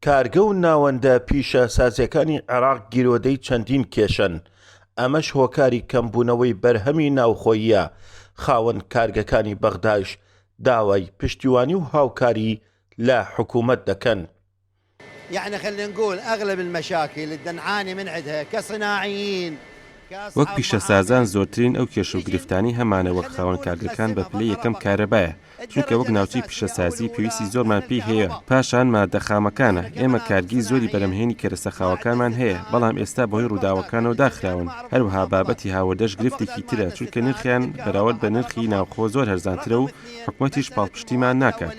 کارگە و ناوەندە پیشەسازییەکانی عێراق گیرۆدەی چەندین کێشەن، ئەمەش هۆکاری کەمبوونەوەی بەرهەمی ناوخۆییە، خاوەن کارگەکانی بەغدایش داوای پشتیوانی و هاوکاری لە حکومەت دەکەن. یعنی خلينا نقول اغلب المشاكل اللي نعاني من عندها كصناعيين وەک پیشەسازان زۆرترین ئەو کێشە و گرفتانەی هەمانە وەک خاوەن کارگەکان بە پلەی یەکەم کارەبایە، چونکە وەک ناوچەی پیشەسازی پێویستی زۆرمان پێی هەیە، پاشان ماددە خامەکانە، ئێمە کارگەی زۆری بەرهەمهێنی کەرەسە خاوەکانمان هەیە، بەڵام ئێستا بەهۆی ڕووداوەکانەوە داخراون، هەروەها بابەتی هاوردەش گرفتێکی ترە، چونکە نرخیان بەراورد بە نرخی ناوخۆ زۆر هەرزانترە و حکومەتیش پاڵپشتیمان ناکات.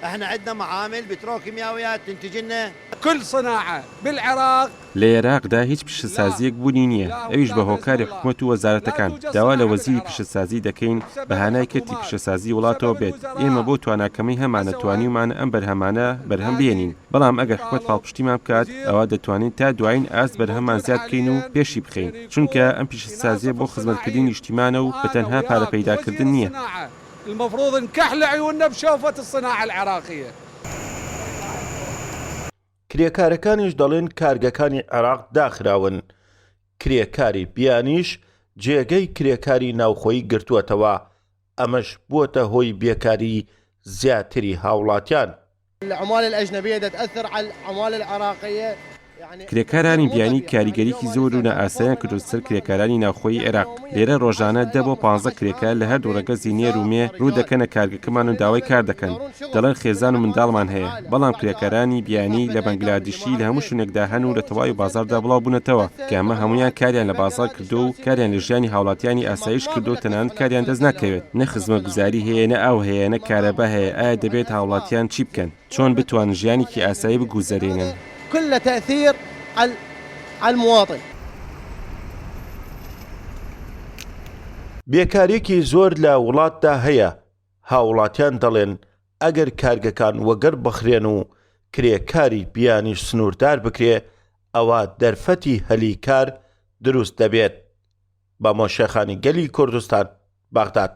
احنا عندنا معامل بتروكيمياويات تنتج لنا. كل صناعة بالعراق. لە ئێراقدا هیچ پیشەسازییەک بوونی نییە، ئەویش بە هۆکاری حکومەت و وەزارەتەکان، داوا لە وەزیری پیشەسازی دەکەین بە هانای کەرتی پیشەسازی وڵاتەوە بێت، ئێمە بەو توانا کەمەی هەمانە توانیومانە ئەم بەرهەمانە بەرهەم بهێنین، بەڵام ئەگەر حکومەت پاڵپشتیمان بکات ئەوا دەتوانین تا دوایین ئاست بەرهەممان زیاد بکەین و پێشی بخەین، چونکە ئەم پیشەسازییە بۆ خزمەتکردنی نیشتیمانە و بە تەنها پارە پەیداکردن نییە. المفروض نكحل عيوننا بشوفة الصناعة العراقية. کرێکارەکانیش دەڵێن کارگەکانی عێراق داخراون، کرێکاری بیانیش جێگەی کرێکاری ناوخۆیی گرتووەتەوە، ئەمەش بووەتە هۆی بێکاری زیاتری هاوڵاتیان. العمالە الاجنبیە دەتاثر عل عمالە العراقیە یعنی کرێکارانی بیانی کاریگەریی زۆر و نائاساییان کردۆتە سەر کرێکارانی ناوخۆیی عێراق، لێرە ڕۆژانە دە بۆ پانزە کرێکار لە هەردوو ڕەگەزی نێر و مێ ڕوو دەکەنە کارگەکەمان و داوای کار دەکەن، دەڵێن خێزان و منداڵمان هەیە، بەڵام کرێکارانی بیانی لە بەنگلادیشی لە هەموو شوێنێکدا هەن و لە تەواوی بازاڕدا بڵاو بوونەتەوە، کە ئەمە هەموویان کاریان لە بازاڕ کردووە و کاریان لە ژیانی هاوڵاتیانی ئاساییش کردووە و تەنانەت کاریان دەست ناکەوێت، نە خزمەتگوزاری هەیە نە ئاو هەیە نە کارەبا هەیە، ئایا دەبێت هاوڵاتیان چی بکەن؟ چۆن بتوانن ژیانێکی ئاسایی بگوزەرێنن؟ كله تأثير على المواطن. بێکارییەکی زۆر لە وڵاتدا هەیە، هاوڵاتیان دەڵێن ئەگەر کارگەکان وەگەڕ بخرێن و کرێکاری بیانیش سنووردار بکرێ ئەوا دەرفەتی هەلی کار دروست دەبێت. بامۆ شێخانی گەلی کوردستان، بەغداد.